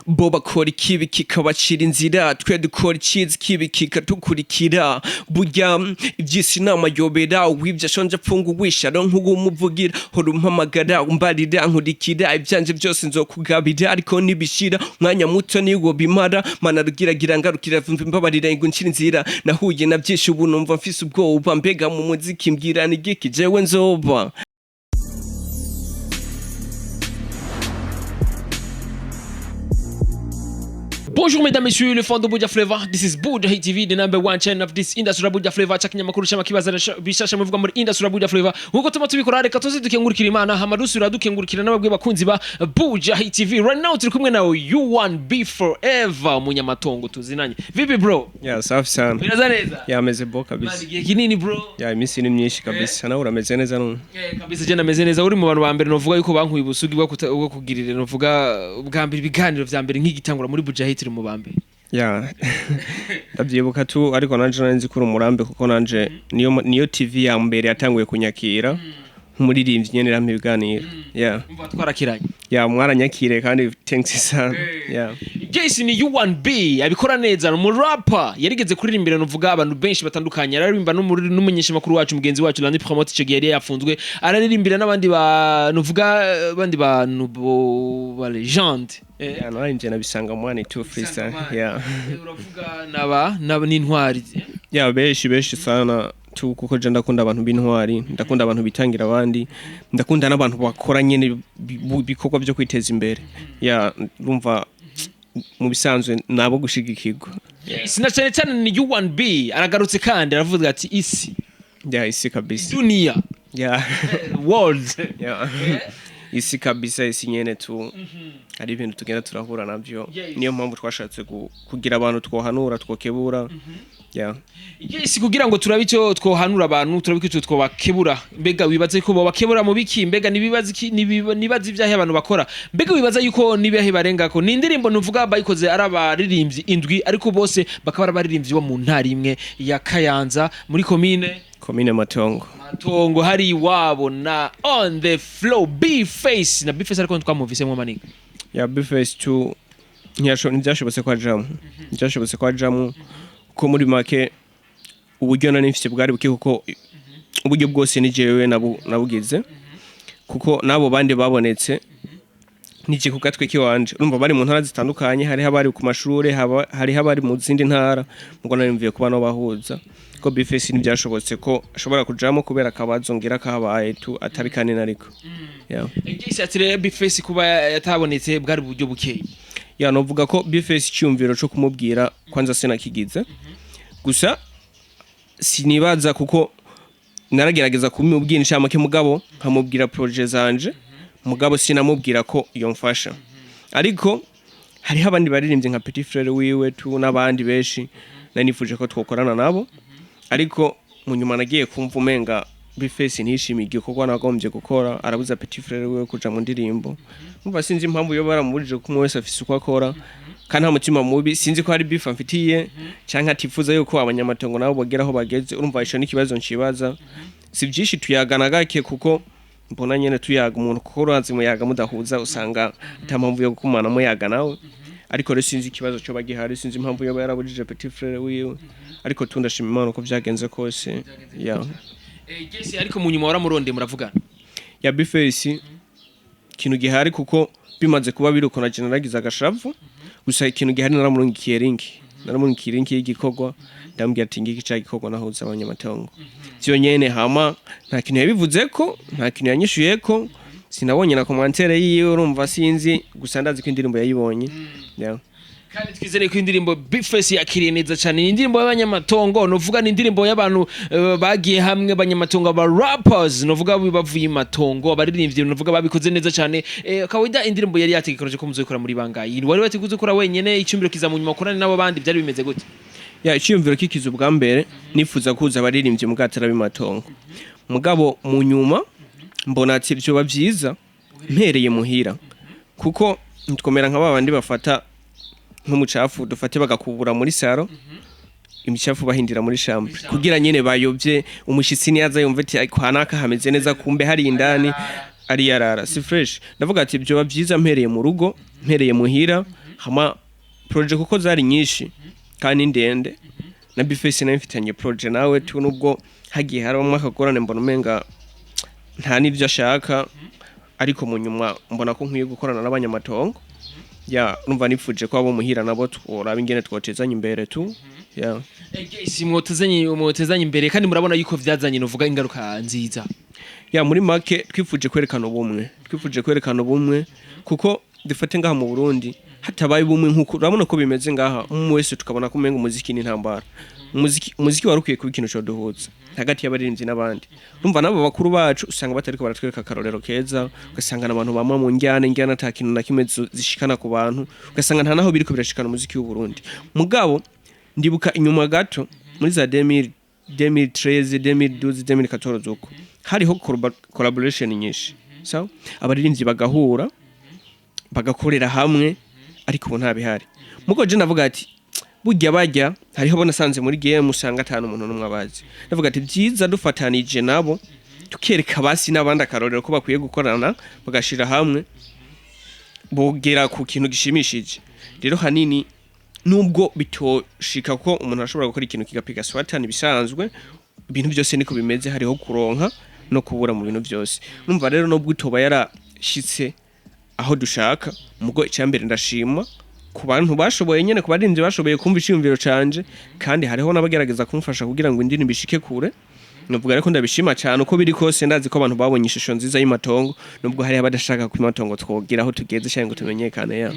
Bo bakora ikibi kikabacira inzira, twe dukora iciza ikibi kikatukurikira. Burya ivy'isi n'amayobera, uwivye ashonje apfunga, uwishe aronka uwumuvugira. Hora umpamagara, umbarira, nkurikira, ivyanje vyose nzokugabira, ariko nibishira umwanya muto niwo bimara. Mana rugiragira, ngarukira, vumva imbabarira, ngo uncire inzira. Nahuye na vyinshi, ubu numva mfise ubwoba. Mbega mu muziki mbwira ni igiki jewe nzoba? Bonjour mesdames, messieurs, les fans de Buja Flavor. This is Buja Hit TV, the number one channel of this industry, Buja Flavor. Cha kinyamakuru cy'amakibaza bishasha muvuga muri industry Buja Flavor. Nkuko tuma tubikora, reka tuze dukengurukira Imana, hama dusubira dukengurukira n'ababwiye bakunzi ba Buja Hit TV. Right now turi kumwe nawe U1B Forever, umunyamatongo tuzinanye. Vipi bro? Ya, safi sana. Biraza neza? Yameze bo kabisa. Man, igihe kinini bro. Ya, iminsi ni myinshi kabisa. Nawe urameze neza none? Eh, kabisa, je nameze neza. Uri mu bantu ba mbere novuga yuko bankuye ubusugi bwo kugirira, novuga bwa mbere, ibiganiro vya mbere nk'igitangura muri Buja Hit, uri mu ba mbere. Ya, ndavyibuka tu, ariko nanje nari nzi ko uri umurambe, kuko nanje niyo TV ya mbere yatanguye kunyakira nk'umuririmbyi nyene, irampa ibiganiro, ya. Umva, twarakiranye. Ya, mwaranyakire kandi thanks sana, ya. Jason ni U1B abikora neza, ni umurapa yarigeze kuririmbira nuvuga abantu benshi batandukanye, araririmba n'umunyeshamakuru wacu, mugenzi wacu Landry Promote, ico gihe yari yafunzwe, araririmbira n'abandi ba nuvuga abandi bantu ba legende. Ya, nararimbye na Bisanga Mwani tu, freestyle, ya. Uravuga naba n'intwari. Ya, benshi benshi sana tu, kuko je ndakunda abantu b'intwari, ndakunda abantu bitangira abandi, ndakunda n'abantu bakora nyene ibikorwa byo kwiteza imbere. Ya, urumva mu bisanzwe nabo gushigikirwa. Yes, na cyane cyane ni U1B aragarutse kandi aravuga ati isi Ya, isi kabisa. Dunia. Ya. World. Ya, isi kabisa, isi nyene tu, hari ibintu tugenda turahura navyo. Niyo mpamvu twashatse kugira abantu twohanura, twokebura, ya. Yes, kugira ngo turabe icyo twohanura abantu, turabe icyo twobakebura. Mbega wibaze ko bobakebura mu biki? Mbega nibibaza iki? Nibaza ibyahe abantu bakora? Mbega wibaza yuko nibihe barengako? Ni indirimbo nuvuga bayikoze ari abaririmbyi indwi, ariko bose bakaba ari abaririmbyi bo mu ntara imwe ya Kayanza, muri komine Komine Matongo. Matongo, hari iwabo na on the flow B Face na B Face, ariko twamuvisemo maniga. Ya, B-Face tu ntibyashobotse ko ajamwo, ntibyashobotse ko ajamwo, kuko muri make uburyo nari mfise bwari buke, kuko uburyo bwose ni jewe nabugize, kuko n'abo bandi babonetse nije ku gatwe kiwanje. Urumva bari mu ntara zitandukanye, hariho abari ku mashure, hariho abari mu zindi ntara, mugo nari mvuye kuba no bahuza ko B-Face ntibyashobotse ko ashobora kujamo kubera akabazo ngira kahabaye tu, atari kanini ariko, yeah. Yes, ati rero B Face kuba yatabonetse bwari uburyo bukeyi. Ya, novuga ko B-Face icyumviro cyo kumubwira kwanza sinakigize, gusa sinibaza, kuko naragerageza kumubwira inshamake, mugabo nkamubwira projet zanje, mugabo sinamubwira ko yomfasha. Ariko hariho abandi baririmbye nka Petit Frere wiwe tu n'abandi benshi nari nifuje ko twokorana nabo, ariko mu nyuma nagiye kumva umenga B-Face ntishimiye igikorwa nagombye gukora, arabuza Petit Frere wiwe kuja mu ndirimbo. Umva, sinzi impamvu yo baramubujije, kuko umwe wese afise uko akora kandi nta mutima mubi. Sinzi ko hari beef amfitiye canke atifuza yuko abanyamatongo nabo bagera aho bageze. Urumva ico n'ikibazo ncibaza. Si byinshi, tuyagana gake, kuko mbona nyene tuyaga umuntu, kuko urazi muyaga mudahuza usanga ata mpamvu yo gukumana muyaga nawe. Ariko rero sinzi ikibazo cyo bagihari, sinzi impamvu yoba yarabujije Petit Frere wiwe, ariko tu ndashima Imana uko vyagenze kose, ya. Yes, ariko mu nyuma waramurondeye muravugana? Ya, B-Face ikintu gihari, kuko bimaze kuba biruko na naragize agashavu. Gusa ikintu gihari, naramurungikiye link, naramurungikiye link y'igikorwa, ndamubwira ati ngiki ca gikorwa nahuza abanyamatongo vyo nyene. Hama nta kintu yabivuze ko, nta kintu yanyishuye ko, sinabonye na commentaire yiwe. Urumva sinzi, gusa ndazi ko indirimbo yayibonye, yeah. Kandi twizere ko indirimbo Bface yakiriye neza cyane. Ni indirimbo y'abanyamatongo, novuga ni indirimbo y'abantu bagiye hamwe, abanyamatongo, aba rappers novuga bavuye imatongo, abaririmbyi novuga babikoze neza cyane. Kawaida indirimbo yari yategekanije ko muzoyikora muri bangayi? Wari wateguye gukora wenyene, icyumviro kiza mu nyuma ukorane n'abo bandi, byari bimeze gute? Ya, icyiyumviro kikiza ubwa mbere nifuza kuza abaririmbyi mu bwatara b'Imatongo, mugabo mu nyuma mbona ati byoba byiza mpereye muhira, kuko ntitwomera nka babandi bafata nk'umucafu dufate bagakubura muri saro, imicafu bahindira muri chambre, kugira nyene bayobye umushitsi niyaza yumve ati hanaka hameze neza, kumbe hari indani. Ari yarara si fresh. Ndavuga ati byoba byiza mpereye mu rugo, mpereye muhira, hama projet kuko zari nyinshi kandi ndende. Na B-Face nayo mfitanye projet nawe tu, nubwo hagiye harabamo akagorane, mbona umenga nta n'ivyo ashaka, ariko mu nyuma mbona ko nkwiye gukorana n'abanyamatongo. Ya, numva nifuje ko abo muhira nabo tworaba ingene twotezanya imbere tu, ya. Isi mwotezanye imbere, kandi murabona yuko vyazanye, novuga, ingaruka nziza. Ya, muri make twifuje kwerekana ubumwe, twifuje kwerekana ubumwe, kuko dufate ngaha mu Burundi hatabaye ubumwe, nkuko urabona ko bimeze ngaha, umwe wese tukabona ko umenga umuziki ni intambara. Umuziki wari ukwiye kuba ikintu coduhuza hagati y'abaririmbyi n'abandi. Urumva n'abo bakuru bacu usanga batariko baratwereka akarorero keza, ugasanga n'abantu bamwe mu njyana njyana ata kintu na kimwe zishikana ku bantu, ugasanga nta naho biriko birashikana umuziki w'u Burundi. Mugabo ndibuka inyuma gato muri za 2000, 2013, 2012, 2014, uko hariho collaboration nyinshi, sawa, abaririmbyi bagahura bagakorera hamwe, ariko ubu nta bihari. Mugo je navuga ati burya bajya hariho bo nasanze muri game, usanga atanu umuntu n'umwe abazi. Ndavuga ati byiza dufatanije nabo, tukereka basi n'abandi akarorero ko bakwiye gukorana, bagashira hamwe, bogera ku kintu gishimishije. Rero hanini nubwo bitoshika ko umuntu ashobora gukora ikintu kigapiga swatani, bisanzwe ibintu byose niko bimeze, hariho kuronka no kubura mu bintu byose. Numva rero nubwo itoba yarashitse aho dushaka, mugo icyambere ndashima ku bantu bashoboye nyene, ku barinzi bashoboye kumva iciyumviro canje, kandi hariho n'abagerageza kumfasha kugira ngo indirimbo ishike kure. Nuvuga ariko ndabishima cyane. Uko biri kose ndazi ko abantu babonye ishusho nziza y'Imatongo, nubwo hari abadashaka ko Imatongo twogira aho tugeze cyangwa ngo tumenyekane, ya.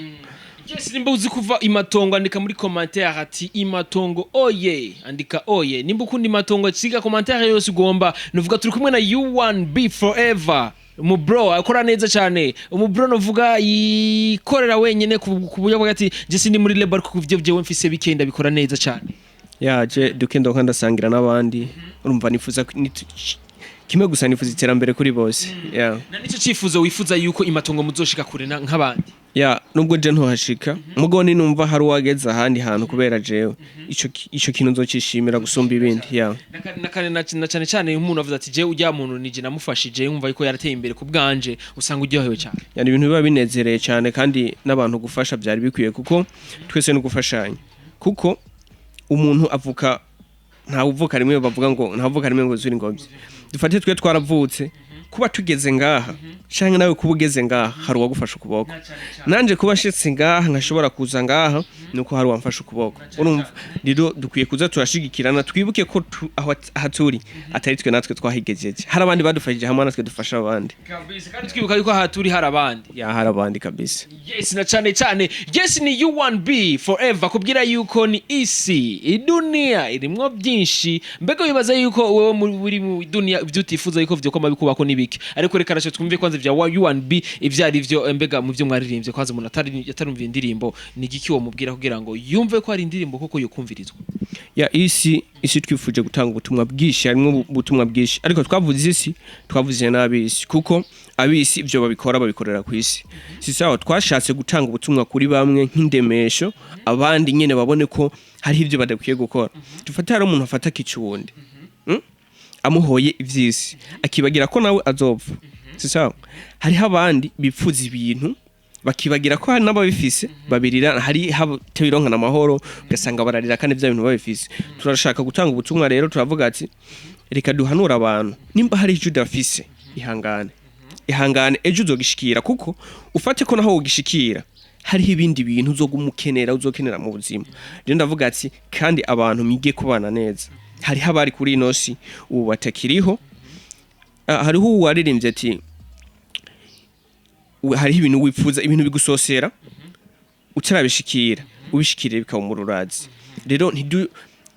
Yes, nimba uzi kuva Imatongo, andika muri commentaire ati "Imatongo oye", andika "oye" nimba ukunda Imatongo, siga commentaire yose ugomba. Nuvuga turi kumwe na U1B Forever, umu bro akora neza cyane, umu bro novuga yikorera wenyene ku buryo bwa ati je sindi muri label, ariko kuvyo jewe mfise bikenda bikora neza cyane. Ya, je duke ndonka ndasangira n'abandi. Urumva nifuza kimwe gusa, nifuza iterambere kuri bose, ya. Na nico cifuzo wifuza yuko Imatongo muzoshika kure nk'abandi? Ya, nubwo je ntohashika, mugo ni numva hari uwageze ahandi hantu kubera jewe, ico kintu nzocishimira gusumba ibindi, ya. Na cyane cyane umuntu avuze ati je ujya muntu nije namufashije, yumva yuko yarateye imbere ku bwanje, usanga uryohewe cyane. Yani ibintu biba binezereye cyane, kandi n'abantu gufasha byari bikwiye, kuko twese no gufashanya, kuko umuntu avuka, ntawe uvuka rimwe, bavuga ngo ntawe uvuka rimwe ngo zuri ingobyi. Dufate twe twaravutse, kuba tugeze ngaha canke nawe kuba ugeze ngaha, hari uwagufasha ukuboko. Nanje kuba nshitse ngaha, nkashobora kuza ngaha, nuko hari uwamfasha ukuboko. Urumva rero dukwiye kuza turashigikirana, twibuke ko aho aha turi atari twe natwe twahigejeje, hari abandi badufashije, hamwe natwe dufasha abandi. Kabisa, kandi twibuka yuko aha turi hari abandi. Ya, hari abandi kabisa. Yes, na cyane cyane, yes, ni U1B Forever, kubwira yuko ni isi, idunia irimwo byinshi. Mbega wibaza yuko wewe muri mu dunia ibyo utifuza yuko vyokoma bikubako nibiki? Ariko reka rashe twumve kwanza vya U1B ivyo ari vyo. Mbega mu byo mwaririmbye, kwanza umuntu atari atarumva indirimbo, ni igiki wo mubwira kugira ngo yumve ko ari indirimbo koko yokumvirizwa? Ya, isi twifuje gutanga ubutumwa bwinshi, harimo ubutumwa bwinshi, ariko twavuze isi, twavuze n'abisi, kuko abisi ibyo babikora babikorera ku isi, si sawa. Twashatse gutanga ubutumwa kuri bamwe nk'indemesho, abandi nyene babone ko hariho ibyo badakwiye gukora. Dufate hari umuntu afata akica uwundi, Amuhoye ivy'isi, akibagira ko nawe azopfa, si sawa. Hariho abandi bipfuza ibintu, bakibagira ko hari n'ababifise babirira, hari tabironkana amahoro, ugasanga bararira kandi bya bintu babifise. Turashaka gutanga ubutumwa rero, turavuga ati reka duhanure abantu: nimba hari icyo udafise, ihangane, ihangane, ejo uzogishikira, kuko ufate ko naho wogishikira hariho ibindi bintu uzoguma ukenera, uzokenera mu buzima. Rero ndavuga ati kandi abantu mwige kubana neza. Hariho abari kuri ino si ubu batakiriho. Ah, hariho uwaririmbye ati hariho ibintu wipfuza, ibintu bigusosera utarabishikira, ubishikiriye bikaba umururazi. Rero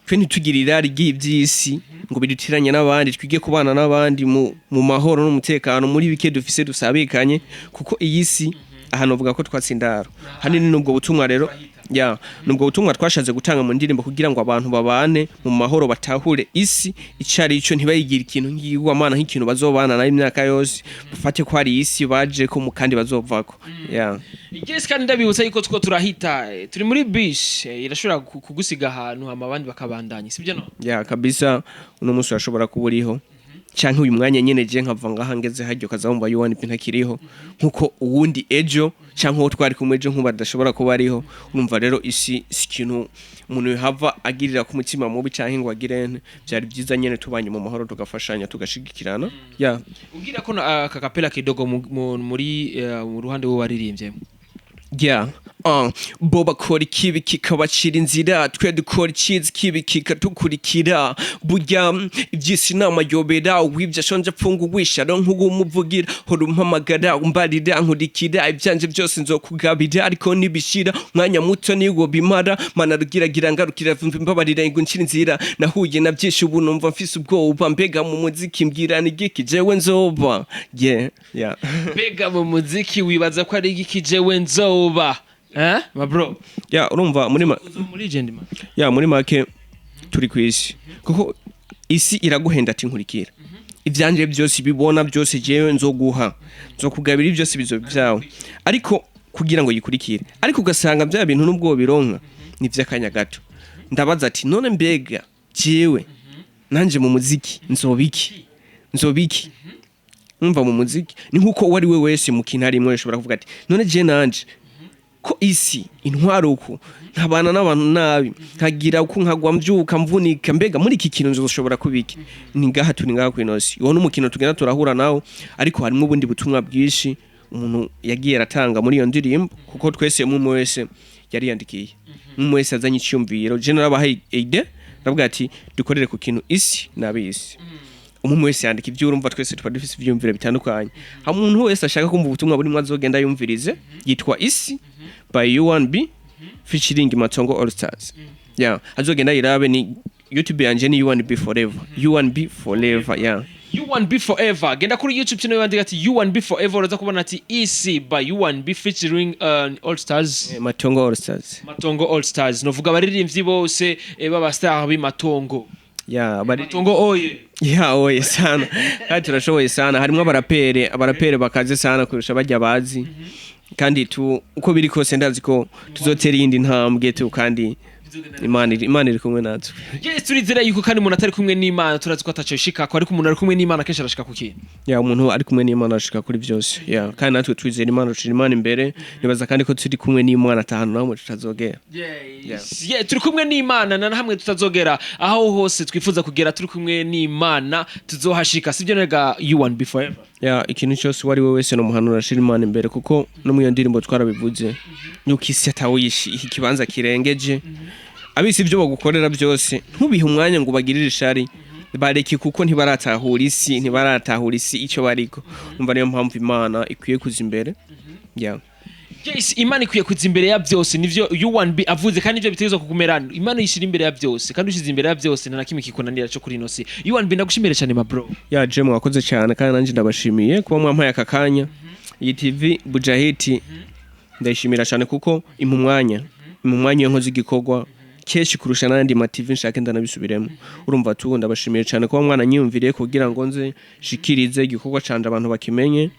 twe ntitugire irari ry'iby'isi ngo bidutiranye n'abandi, twige kubana n'abandi mu mahoro n'umutekano, muri bike dufise dusabikanye, kuko iyi si ahantu bavuga ko twatse indaro hanini. Nubwo butumwa rero, ya, nubwo butumwa twashatse gutanga mu ndirimbo kugira ngo abantu babane mu mahoro, batahure isi ico ari cyo, ntibayigire ikintu nk'igwamana, nk'ikintu bazobana nayo imyaka yose, bafate ko ari isi baje ko mu kandi bazovako, ya. Yes, kandi ndabibutsa yuko two turahita, turi muri bus, irashobora kugusiga ahantu hama abandi bakabandanya, sibyo no? Ya, kabisa, uno munsi urashobora kuba uriho. Canke uyu mwanya nyene je nkava ngaha ngeze haryo, kaza wumva U1B ntakiriho, nkuko uwundi ejo canke uwo twari kumwe ejo nkuba adashobora kuba ariho. Urumva rero, isi si ikintu umuntu yohava agirira ku mutima mubi canke ngo agire nte. Vyari vyiza nyene tubanye mu mahoro, tugafashanya, tugashigikirana, yeah. Ubwira ko aka kapela kidogo muri mu ruhande wo waririmbye. Yeah. Bo bakora ikibi kikabacira inzira, twe dukora iciza, ikibi kikatukurikira. Burya ivy'isi ni amayobera, uwivye ashonje apfunga, uwisha aronka uwumuvugira. Hora umpamagara, umbarira, nkurikira, ivyanje vyose nzokugabira, ariko nibishira umwanya muto niwo bimara. Mana rugiragira, ngarukira, vumva, imbabarira ngo ncire inzira. Nahuye na vyinshi, ubu numva mfise ubwoba. Mbega mu muziki mbwira ni igiki jewe nzoba? Yeah. Mbega mu muziki wibaza ko ari igiki jewe nzoba, eh ma bro? Yeah, urumva muri ma Uzo muri legend, man. Ya, muri make turi ku isi, kuko isi iraguhenda ati: "Nkurikira, ivyanje byose bibona byose jewe nzoguha, nzokugabira, byose bizo byawe," ariko kugira ngo yikurikire, ariko ugasanga bya bintu nubwo bironka ni vy'akanya gato. Ndabaza ati: "None mbega jewe nanje mu muziki nzobiki, nzobiki?" Umva, mu muziki ni nkuko uwo ari we wese mu kintu arimwo ashobora kuvuga ati: "None je nanje ko isi intwaro uku, nkabana n'abantu nabi, nkagira uku, nkagwa mbyuka mvunika, mbega muri iki kintu nzoshobora kubiki?" Ni ngaha turi, ngaha kwinosi. Uwo n'umukino tugenda turahura nawo, ariko harimo ubundi butumwa bwinshi umuntu yagiye aratanga muri iyo ndirimbo, kuko twese umwe wese yari yandikiye, umwe wese azanye icyumviro. Je narabahaye idée, ndavuga ati: "Dukorere ku kintu isi n'abisi." Umwe wese yandika ibyo. Urumva, twese tuba dufise ivyiyumviro bitandukanye. Hamwe umuntu wese ashaka kumva ubutumwa burimo azogenda yumvirize, yitwa Isi by U1B featuring Matongo All Stars. Yeah, azogenda yirabe. Ni YouTube yanje, ni U1B Forever, U1B Forever, yeah. U1B Forever. Genda kuri YouTube channel, wandika ati U1B Forever, uraza kubona ati Isi by U1B featuring All Stars. Matongo All Stars. Matongo All Stars, novuga abaririmbyi bose b'aba star b'Imatongo. Yeah, bari. Matongo oye! Yeah, oye sana, kandi turashoboye sana. Harimo abarapere bakaze sana kurusha bajya bazi. Kandi tu uko biri kose ndazi ko tuzotera iyindi ntambwe tu, kandi Imana iri kumwe natwe. Yes, turizera yuko kandi umuntu atari kumwe n'Imana turazi ko ataco yishikako, ariko umuntu ari kumwe n'Imana kenshi arashika ku kintu. Ya, umuntu ari kumwe n'Imana ashika kuri byose. Ya, kandi natwe twizera Imana, dushira Imana imbere. Nibaza kandi ko turi kumwe n'Imana atahanu namwe tutazogera. Yes. Yeah, turi kumwe n'Imana na hamwe tutazogera. Aho hose twifuza kugera turi kumwe n'Imana tuzohashika, sibyo nega U1B Forever? Ya, ikintu cyose uwo ari we wese nomuhanura ashira Imana imbere, kuko no mu iyo ndirimbo twarabivuze yuko isi atawishi iki kibanza kirengeje. Abisi ibyo bagukorera byose, ntubihe umwanya ngo ubagirire ishari, bareke, kuko ntibaratahura isi, ntibaratahura isi icyo bariko. Umva, niyo mpamvu Imana ikwiye kuza imbere, yeah. Yes, Imana ikwiye kuza imbere ya byose, nivyo U1B avuze, kandi nivyo bitegerezwa kukumera. Imana yishira imbere ya byose, kandi ushize imbere ya byose nta na kimwe kikunanira cyo kuri ino si. U1B, ndagushimire cyane, ma bro. Ya, je mwakoze cyane, kandi nanjye ndabashimiye kuba mwampaye aka kanya. Iyi TV Bujahiti ndayishimira cyane, kuko impa umwanya iyo nkoze igikorwa kenshi kurusha n'ayandi ma TV nshake ndanabisubiremo. Urumva tu, ndabashimiye cyane kuba mwananyiyumviriye kugira ngo nze shikirize igikorwa canje abantu bakimenye.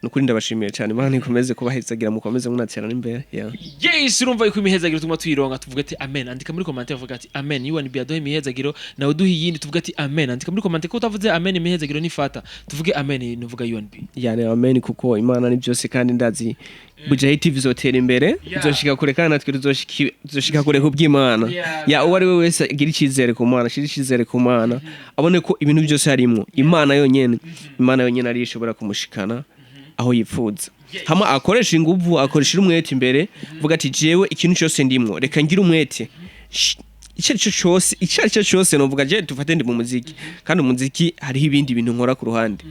Nukuri ndabashimiye cyane. Imana ikomeze kubahezagira, mukomeze munatera n'imbere, yeah. Yes, urumva yuko imihezagiro tuguma tuyironka. Tuvuga ati amen. Andika muri commentaire uvuga ati amen. U1B aduhe imihezagiro, nawe uduhe iyindi, tuvuga ati amen. Andika muri commentaire ko utavuze amen imihezagiro nifata. Tuvuge amen, nuvuga U1B. Yani amen, kuko Imana ni byose, kandi ndazi Bujahi TV izotera imbere, izoshika kure, kandi natwe tuzoshika kure ku bw'Imana. Ya, uwo ari we wese agira icyizere ku Mana, ashira icyizere ku Mana, abone ko ibintu byose harimwo Imana yonyene, Imana yonyene ariyo ishobora kumushikana aho yifuza. Hama akoresha inguvu, akoresha umwete imbere, avuga ati: "Jewe ikintu cyose ndimwo, reka ngire umwete." Icyo ari cyo cyose, icyo ari cyo cyose, novuga je dufate ndi mu muziki, kandi umuziki hariho ibindi bintu nkora ku ruhande,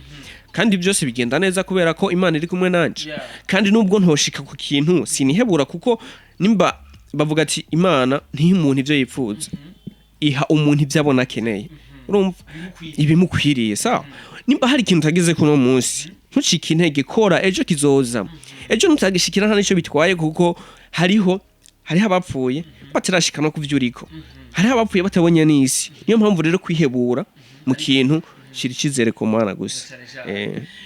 kandi byose bigenda neza kubera ko Imana iri kumwe nanje. Kandi nubwo ntoshika ku kintu, sinihebura, kuko nimba bavuga ati Imana ntiha umuntu ivyo yipfuza, iha umuntu ibyo abona akeneye. Urumva, ibimukwiriye. Sawa, nimba hari ikintu utageze kuno munsi, ntucike intege, kora, ejo kizoza. Ejo ntutagishikira nta nicyo bitwaye, kuko hariho abapfuye batarashika no kuvyo uriko, hariho abapfuye batabonye n'isi. Niyo mpamvu rero kwihebura mu kintu, shira icyizere ku Mana gusa.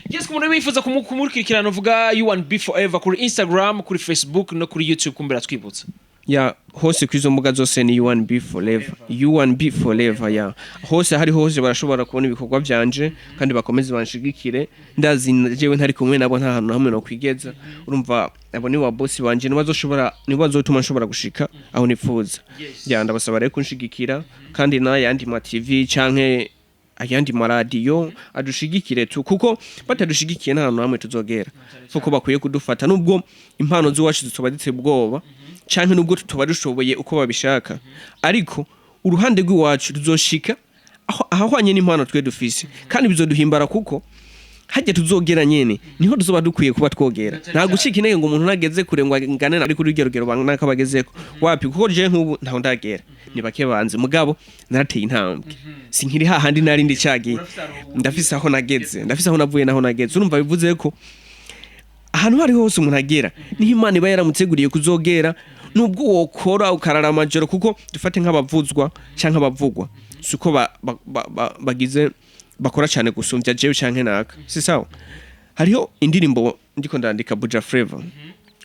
Yes, ku muntu wifuza kumukurikirana, uvuga U1B Forever kuri Instagram, kuri Facebook no kuri YouTube, kumbera twibutsa. Ya, hose ku izo mbuga zose ni U1B Forever, U1B Forever. Ya, hose hari hose barashobora kubona ibikorwa byanje kandi bakomeze banshigikire. Ndazi jewe ntari kumwe nabo nta hantu hamwe no kwigeza. Urumva, abo ni wa boss banje, nibo bazoshobora, nibo bazotuma nshobora gushika aho nifuza. Ya, ndabasaba rero kunshigikira, kandi n'ayandi ma TV canke ayandi maradiyo adushigikire tu, kuko batadushigikiye nta hantu hamwe tuzogera, kuko bakwiye kudufata nubwo impano z'iwacu zituba ziteye ubwoba canke nubwo tutoba dushoboye uko babishaka, ariko uruhande rw'iwacu tuzoshika aho ahahwanye n'impano twe dufise, kandi bizoduhimbara kuko hajya tuzogera nyene niho tuzoba dukwiye kuba twogera. Nta gucika intege ngo umuntu nageze kure ngo angane na ari kuri urwo rugero banaka bagezeko, wapi, kuko je nk'ubu ntaho ndagera, ni bake banze, mugabo narateye intambwe, sinkiri hahandi nari ndi cagiye, ndafise aho nageze, ndafise aho navuye naho nageze. Urumva, bivuze ko ahantu hari hose umuntu agera niho Imana iba yaramuteguriye kuzogera, nubwo wokora ukarara amajoro, kuko dufate nk'abavuzwa canke abavugwa, siko bagize bakora cyane gusumvya jewe canke naka, si sawa. Hariho indirimbo ndiko ndandika, Buja Flavor.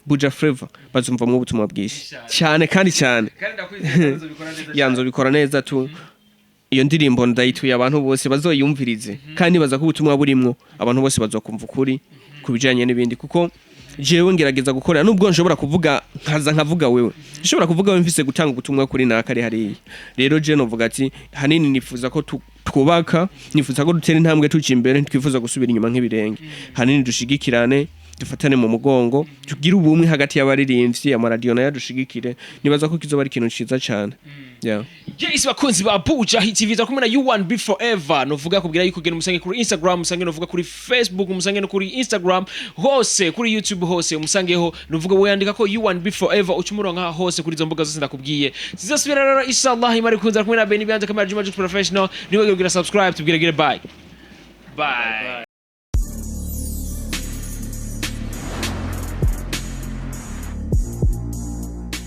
Buja Flavor bazumvamwo ubutumwa bwinshi cyane kandi cyane. Kandi ndakwizeye ko uzobikora neza. Ya, nzobikora neza tu. Iyo ndirimbo ndayituye abantu bose bazoyumvirize, kandi baza ko ubutumwa burimwo abantu bose bazokumva ukuri ku bijanye n'ibindi, kuko jewe ngerageza gukora nubwo nshobora kuvuga nkaza nkavuga wewe, nshobora kuvuga wewe mfise gutanga ubutumwa kuri naka ari hariya. Rero je novuga ati hanini nifuza ko twubaka, nifuza ko dutera intambwe tuja imbere, ntitwifuza gusubira inyuma nk'ibirenge. Hanini dushigikirane, dufatane mu mugongo, tugire ubumwe hagati y'abaririmbyi, amaradiyo nayo adushigikire. Nibaza ko kizoba ari ikintu ciza cane, yeah. Yes, bakunzi ba Buja Hit TV, turi kumwe na U1B Forever. Novuga kubwira yuko ugenda umusange kuri Instagram, umusange novuga kuri Facebook, umusange no kuri Instagram hose, kuri YouTube hose umusangeho. Novuga wandika ko U1B Forever uca umuronka hose kuri izo mbuga zose ndakubwiye. Zizosubira rero inshallah imari kunza kumwe na Benny Byanze Kamera Juma Professional. Niwe kugira subscribe, tubwire bye bye.